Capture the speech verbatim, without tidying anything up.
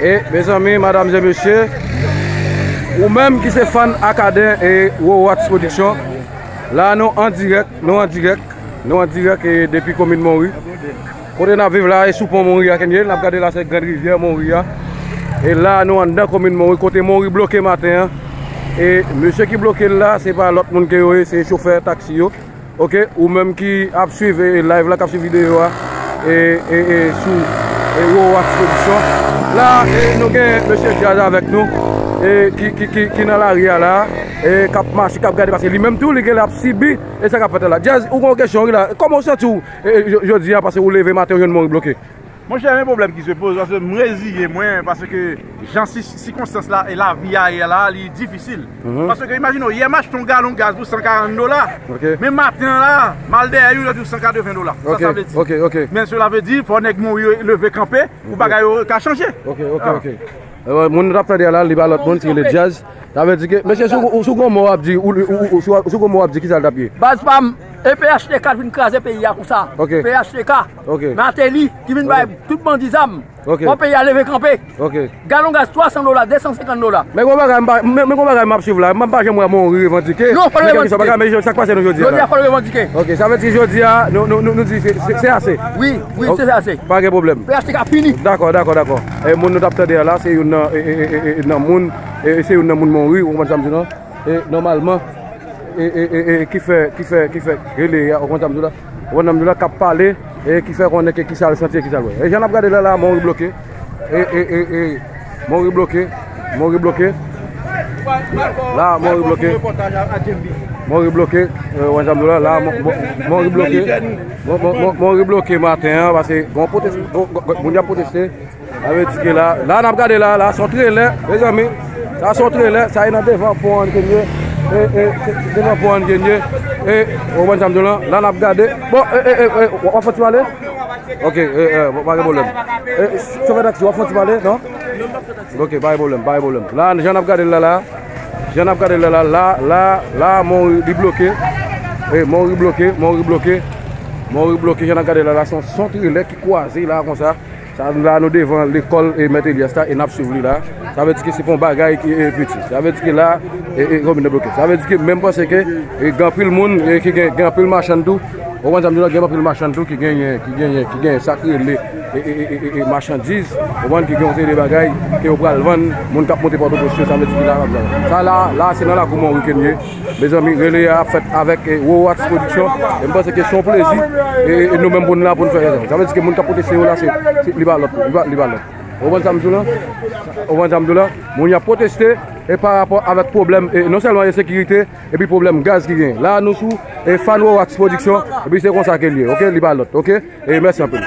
E, mezanmi, madam e mesye, ou menm ki se fan Akaden e Wowatch Production, la nou an dirèk, nou an dirèk, nou an dirèk e depi komin Monri. Kote n ap viv la, e sou pon Monri a ke n ye, n ap gade la se Grand Rivyè Monri a. E la nou anndan komin Monri, kote Monri bloke maten an. E mesye ki bloke l la, se pa lòt moun ke yo ye, se chofè taksi yo. Ok, ou menm ki ap swiv e, e live la, k ap swiv videyo a, e, e, e sou e Wowatch Production. La, e, nou gen mesye Jazz avèk nou, e, ki, ki, ki, ki nan lari a la, e, k ap mache, k ap gade, paske li menm tou, li genlè ap sibi, e sa k ap fèt la. Jazz, ou gen yon kesyon, wi, la. Kòman w santi w, e, e, jo-, jodi a, paske ou leve maten, ou jwenn Monri bloke? Monchè, men pwoblèm ki se poze, paske m reziye mwen, paske jan si-, sikonstans la e lavi a ye la, li difisil. Mhm. Paske imajine w, yè m achte yon galon gaz pou san karant dola, ok, men maten an la, m al dèyè yo, yo di w san katreven dola. Sa, ok, sa vle di. Ok, ok. Men cela vle di, fò nèg Monri yo leve kanpe pou, ok, bagay yo ka chanje. Ok, ok, ah, ok. E, moun nou t ap tande a la, li pa lòt moun, se le Jazz. Sa vle di ke, mesye, si w, si w gon mo w ap di, ou, ou, ou, si w, si w gon mo w ap di, kisa l t ap ye? Baz pa m, e P H T K vin kraze peyi a konsa. Ok. P H T K, ok, Martelly, ki vin, ok, bay tout bandi zam. Ok. Fò peyi a leve kanpe. Ok. Galon gaz twa san dola, de san senkant dola. Men gon bagay m pa, men, men gon bagay m ap swiv la, m pa janm wè Monri revandike. Non, fò l revandike. Men kèlkeswa bagay, men sa k pase nou jodi a la? Jodi a, fò l revandike. Ok, sa vle di jodi a, nou, nou, nou, nou di se, se, se ase. Wi, wi, ok, se ase. Pa gen pwoblèm. P H T K fini. Dakò, dakò, dakò. E moun nou t ap tande a la, se youn nan, e, e, nan moun, e, se youn nan moun Monri, ou konprann sa m di w lan? E nòmalman, e, e, e, e, ki fè, ki fè, ki fè rele a, ou konprann sa m di w la? Ou konprann sa m di w la, k ap pale, e ki fè konnen ke kisa l santi e kisa l wè. E jan n ap gade la, la, Monri bloke. E, e, e, e, Monri bloke, Monri bloke. La, Monri bloke. Monri bloke, e, ou konprann sa m di w la, la, Mon-, Mon-, Monri bloke. Mon-, Mon-, Mon-, Monri bloke maten an, paske gon pwotes-, gon, gon, gon, moun y ap pwoteste. Sa vle di ke la, la n ap gade la, la se yon trelè, mezanmi. Sa se yon trelè, sa e nan devan pon an ke n ye. E, e, se devan pon an ke n ye. E, ou konprann sa m di w lan? La n ap gade. Bon, e, e, e, e, w ap fè ti pale? Ok, e, e, bon, pa gen pwoblèm. E, chofè taksi, w ap fè ti pale, non? Ok, pa gen pwoblèm, pa gen pwoblèm. La, jan n ap gade l la, la, jan n ap gade l la, la, la, la, la, Monri, li bloke. E, Monri bloke, Monri bloke. Monri bloke, jan n ap gade l la, la, se yon, se yon trelè ki kwaze la, konsa. Sa, la nou devan lekòl e Mèt Elyas la, e n ap swiv li la. Sa vle di ke se pa yon bagay ki, e, piti. Sa vle di ke la, e, e, komin nan bloke. Sa vle di ke menm panse ke, e, gen anpil moun, e, ki gen, gen anpil machann tou. Ou konprann sa m di w la, gen anpil machann tou ki genyen, ki genyen, ki genyen sa k rele, e, e, machandiz. Ou konprann, ki gen yon seri de bagay ke yo pral vann, moun k ap monte Pòtoprens yo, sa vle di ke la, sa la, la se nan lakou Monri ke n ye. Mezanmi, rele a ap fèt avèk, e, Wowatch Production. E m panse ke se yon plezi. E, e nou menm pou n la pou n fè sa. Sa vle di ke moun k ap pwoteste yo la, se, se, li pa lòt, li pa, li pa lòt. Ou konprann sa m di w lan? Ou konprann sa m di w lan? Moun y ap pwoteste, e pa rapò avèk pwoblèm, e non sèlman ensekirite, epi pwoblèm gaz ki genyen. La, nou sou, e fan Wowatch Production, epi se konsa ke l ye, ok? Li pa lòt, ok? E mèsi anpil.